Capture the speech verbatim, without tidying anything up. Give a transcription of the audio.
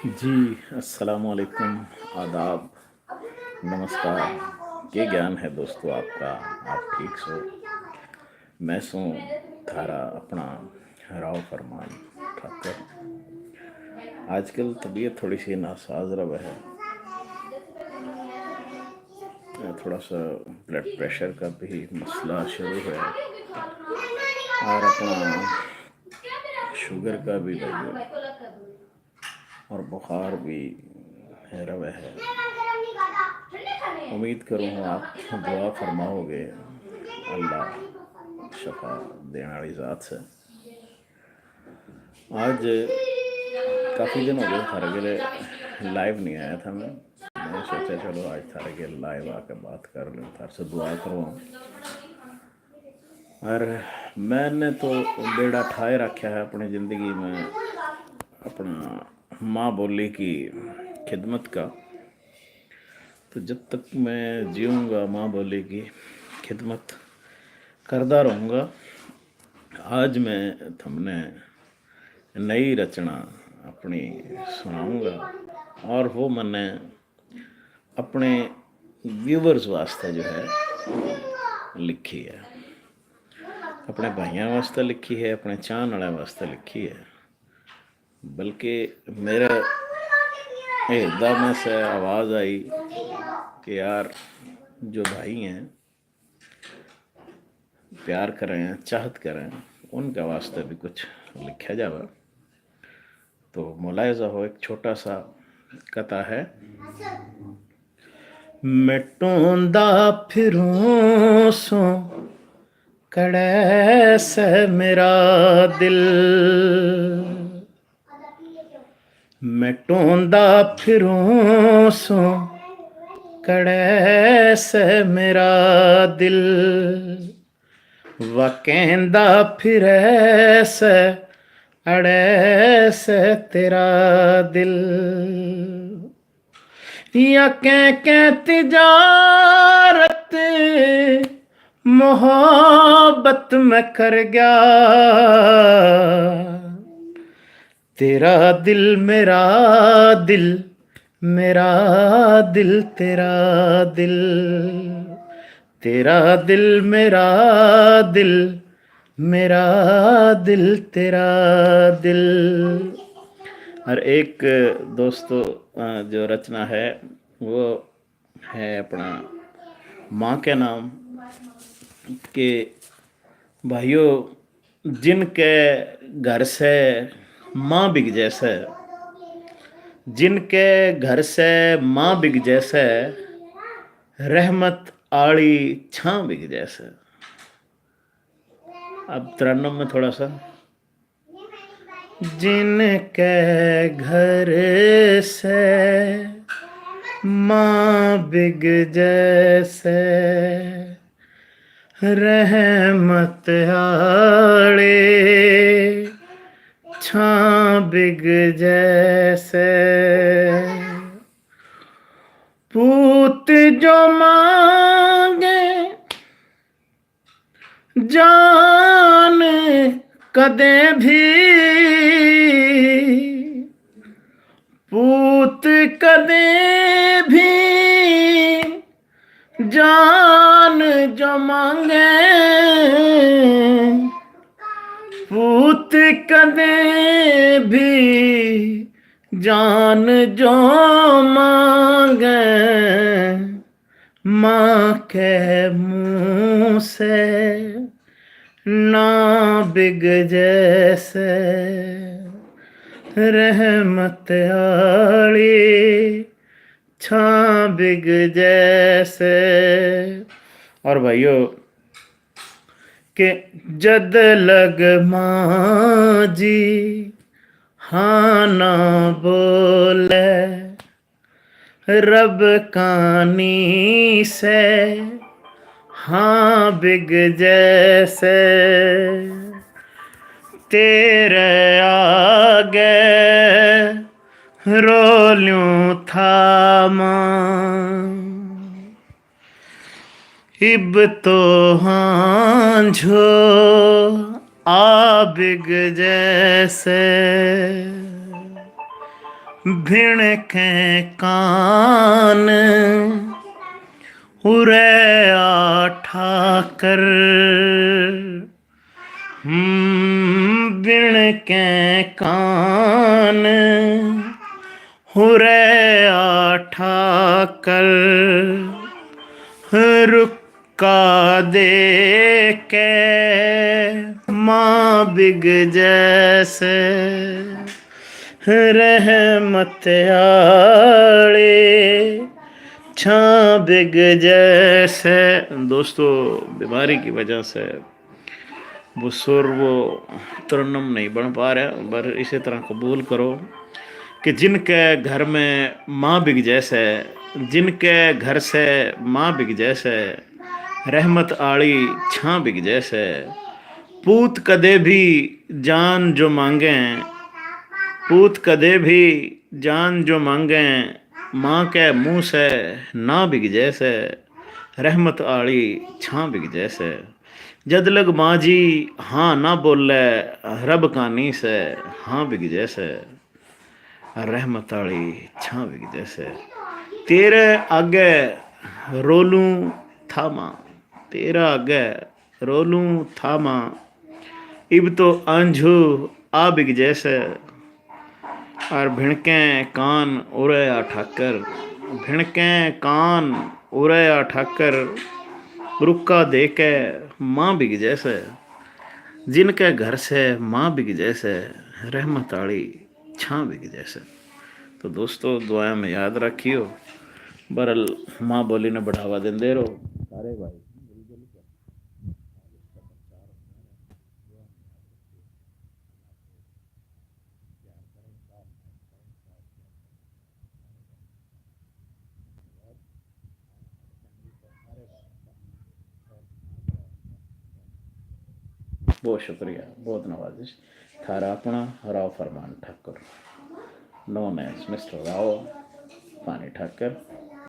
जी, अस्सलाम वालेकुम, आदाब, नमस्कार। के ज्ञान है दोस्तों आपका? आप ठीक सो? मैं सूं थारा अपना राव फरमान ठाकर। आजकल तबीयत थोड़ी सी नासाज रवे है, थोड़ा सा ब्लड प्रेशर का भी मसला शुरू है और अपना शुगर का भी भाई और बुखार भी रवे है। उम्मीद करूँ हूँ आप दुआ फरमाओगे, अल्लाह शफा देने वाली ज़ात से। आज काफ़ी दिन हो गए थारे के लाइव नहीं आया था मैं। मैंने सोचा चलो आज थारे के लाइव आके बात कर लूँ, थारे से दुआ करवाऊँ। और मैंने तो बेड़ा ठाए रखा है अपनी ज़िंदगी में अपना माँ बोली की खिदमत का। तो जब तक मैं जीऊँगा माँ बोली की खिदमत करदा रहूँगा। आज मैं थमने नई रचना अपनी सुनाऊँगा और वो मैंने अपने व्यूअर्स वास्ते जो है लिखी है, अपने भाइयों वास्ते लिखी है, अपने चाहने वाले वास्ते लिखी है। बल्कि मेरे हृदय में से आवाज़ आई कि यार जो भाई हैं, प्यार करें, चाहत करें, उनके वास्ते भी कुछ लिखा जावे। तो मुलायजा हो, एक छोटा सा कथा है। मैं टोंदा फिरूं सूं कड़े से मेरा दिल, मैं टोंदा फिरूं सूं कड़े से मेरा दिल, वा कहंदा फिरे से अड़े से तेरा दिल। या कह कह तिजारत मोहब्बत में कर गया। तेरा दिल मेरा दिल, मेरा दिल तेरा दिल, तेरा दिल मेरा दिल, मेरा दिल तेरा दिल। और एक दोस्तों, अ, जो रचना है वो है अपना माँ के नाम के भाइयों, जिनके घर से माँ बिगजै सै, जिनके घर से माँ बिगजै सै, रहमत आली छां बिगजै सै। अब तरन्नुम में थोड़ा सा। जिनके घर से माँ बिगजै सै, रहमत आले छां बिगजै सै। पूत जो मांगे जान कदे भी, पूत कदे भी जान जो मांगे, पूत कदे भी जान जो मांगे, माँ के मुंह से ना बिगजै सै, रहमत आली छां बिगजै सै। और भाइयों, के जद लग माँ जी हाँ ना बोले, रब कानी से हाँ बिगजै सै। तेरे आगे रो ल्यूं था माँ, इब तो हाँझो आ बिगजै सै। भिण के कान उरे आ ठाकर, हम्म, भिण के कान उरे आ ठाकर, रुक्का दे के माँ बिग जैसे रहमत आले छां बिग जैसे। दोस्तों, बीमारी की वजह से वो सुर, वो तरन्नुम नहीं बन पा रहा, पर इसी तरह कबूल करो कि जिनके घर में माँ बिग जैसे, जिनके घर से माँ बिग जैसे, रहमत आली छां बिग जैसे, पूत कदे भी जान जो मांगे, पूत कदे भी जान जो मांगे, माँ के मुंह से ना बिग जैसे, रहमत आली छां बिग जैसे। जद लग माँ जी हाँ ना बोले, रब कानी से हाँ बिग जैसे, रहमत आली छां बिग जैसे। तेरे आगे रोलूं था माँ, तेरा आगे रोलूं था माँ, इब तो आंझू आ बिग जैसे। और भिणके कान उरे आ ठाकर, भिणके कान उरे आ ठाकर, रुक्का दे के माँ बिग जैसे। जिनके घर से माँ बिग जैसे, रहमत आली छां बिग जैसे। तो दोस्तों, दुआया में याद रखियो। बहरहाल, माँ बोली ने बढ़ावा देंदे रहो सारे भाई। बहुत शुक्रिया, बहुत नवाजिश। थारा अपना Rao Farman Thakur, known as mister Rao Pani ठाकर।